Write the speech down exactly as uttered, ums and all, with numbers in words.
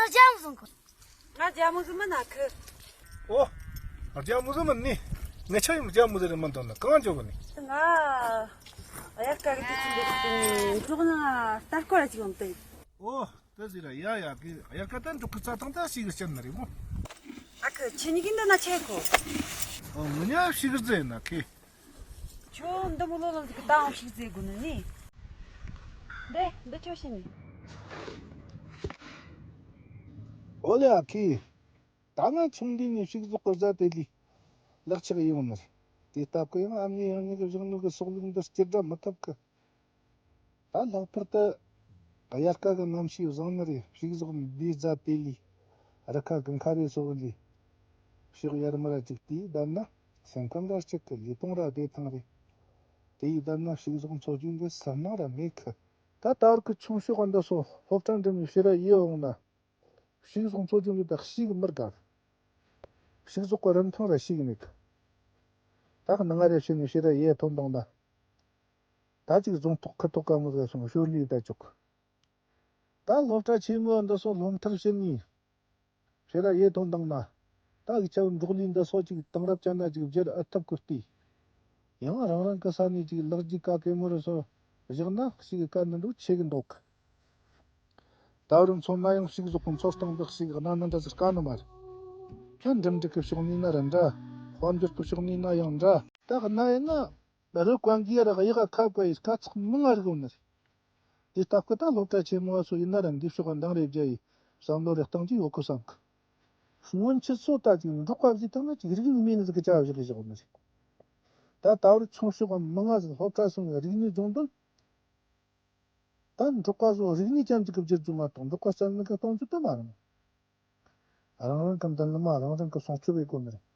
རྒྱ་མོ་ཟིག་གོ། ང་རྒྱ་མོ་ཟིག་མིན་ན་ཁི། ཨོ། རྒྱ་མོ་ཟིག་མིན་ནི། ངེད་ཆ་ཡིན་རྒྱ་མོ་ཟིག་རེད་མིན་དོན་ན་གང་འཇོག་གི་ནི། ང་དབྱར་ཁ་གི་དུས་ཚོད་འདི་ཟིག་ནི་འབྲོག་ན་ལྟ་སྐོར་ཅིག་ཡོང་དུས། ཨོ། དེ་ཟིག་ར་ཡ་ཡ་གི་དབྱར་ཁ་ད་འབྲོག་གི་རྩྭ་ཐང་ད་ཞིག་གི་སྤྱད་ན་རེད་མོ། ཨ་ཁི་ཁྱེད་གཉིས་ཀྱི་འདི་ན་ཆེ་གོ། ཨོ་ངུ་ཉ་ཞིག་གི་རྫས་ན་ཁི། ཁྱོད་འདི་མོ་ལོ་ལོ་ཟིག་གི་ད་འོང་ཞིག་རྫས་དགོས་ནི་ནི། འདི་འདི་ཁྱོད་ཤེས་ནི། ཨོ་ལེ་ཨ་ཁི། ད་ང་ཆུང་དུས་ནས་ཕྱུགས་ཟོག་གི་བཟའ་དེ་ལས་ལག་ཆགས་ཡོང་ནི་རེད། དེ་སྟབས་ཀྱིས་ཡང་ཨ་མྱེས་ཡང་མྱེས་ཀྱི་བཞག་ནོ་གི་སྲོག་ལུག་འདི་སྐྱེ་དགྲ་མི་ཐུབ་གི། ད་ལྷག་པར་དུ་དབྱར་ཁ་གི་གནམ་གཤིས་བཟང་ནི་རེད། ཕྱུགས་ཟོག་འདིའི་རྫ་དེ་ལས་རི་ཁ་གི་མཁར་རེ་སོགས་ལས་ཕྱོགས་ཡར་མར་ཅིག་དེའི་བསྡད་ན་སེམས་ཁམས་ར་གཅིག་གི་ལུས་ཕུང་ར་བདེ་ཐང་རེད། དེའི་བསྡད་ན་ཕྱུགས་ཟོག་འཚོ་རྒྱུ་འདི་སུན་སྣང་ར་མེད་གི། ད་ད་བར་གི་ཆུང་ཤོས་ག་འདི་སོ་སློབ་གྲྭ་འགྲིམ་ནས་ཕྱིར་ར་ཡི་འོང་ན། ཕྱུགས་ཟོག་འཚོ་རྒྱུ་འདི་དག་ཤིག་མི་དགའ། ཕྱུགས་ཟོག་གི་རིན་ཐང་ར་ཤིག་མེད་གི། ད་གནའ་རེ་ཕྱིན་ནས་ཕྱིར་ར་ཡི་ཐོན་བཏང་ན། ད་ཅིག་རྫོང་ཐོག་ཁུ་ཐོག་ག་མོ་ཟེར་སོང་ཞོར་ལས་ད་ཅུག་ད་སློབ་གྲྭ་ཆེན་མོ་འདི་སོ་སློབ་མཐར་ཕྱིན་ནས་ཕྱིར་ར་ཡི་ཐོན་བཏང་ན། ད་གི་ཆ་བུ་འབྲོག་ལས་འདི་སོ་ཅིག་དེང་རབས་ཅན་ན་ཅིག་བསྒྱུར་ཨེ་ཐུབ་གི་ལྟོས། ཡང་རང་རང་གི་ས་ནས་ཅིག་ལག་རྗེས་ཀ་གེ་མོ་རུ་སོ་བཞག་ན་ཞིག་གི་དཀའ་ནི་འདུག་ཆེ་གི་འདུག་ད་རུ་མཚོན་ན་ཡང་ཕྱུགས་ཟོག་གི་འཚོ་སྟངས་འདི་ཞིག་གནའ་ནི་འདྲ་ཟིག་དཀའ་ནི་མ་རེད། ཁྱོད་འགྲིམ་འགྲིག་གི་ཕྱོགས་ནས་ན་ར་འདྲ། དཔལ་འབྱོར་གི་ཕྱོགས་ནས་ན་ཡང་འདྲ། ད་གནའ་ཡིན་ན་རི་ཀོན་གི་ར་གཡག་ཁ་བཀའ་ཡི་དཀའ་ཚེགས་མི་ང་རིག་ཡོང་ནི་རེད། དེ་ལྟ་སྐུ་ད་སློབ་གྲྭ་ཆེན་མོ་བ་སོ་ཡིན་ན་ར་འདི་ཕྱོགས་འདང་རེ་རྒྱ་ཡི་བསམ་བློ་རེ་བཏང་གི་ཡོད་གི་བསམ་གི། སྔོན་ཆད་སོ་ད་ཅིག་འབྲོག་པ་བཟི་ཐང་ན་ཅིག་རིག་གནས་མེད་ནི་ཟིག་གི་ཅག་བཞག་གི་བཞག་ནི་རེད། ད་ད་བར་ཆུང་ཤོས་ག་མི་ང་ཟིག་སློབ་གྲྭ་སོང་ནས་རིག་གནས་སྦྱོང་དོན། ད་འབྲོག་པ་ཚོ་རིག་གནས་ཅན་ཅིག་གི་བསྒྱུར་རྒྱུ་མ་གཏོགས་འབྲོག་པ་རྩ་ནི་གི་གཏོང་རྒྱུ་དེ་མ་རེད། རང་རང་གི་མདུན་ལམ་མ་རང་རང་གི་སྲུང་སྐྱོབ་བྱེད་དགོས་ནི་རེད།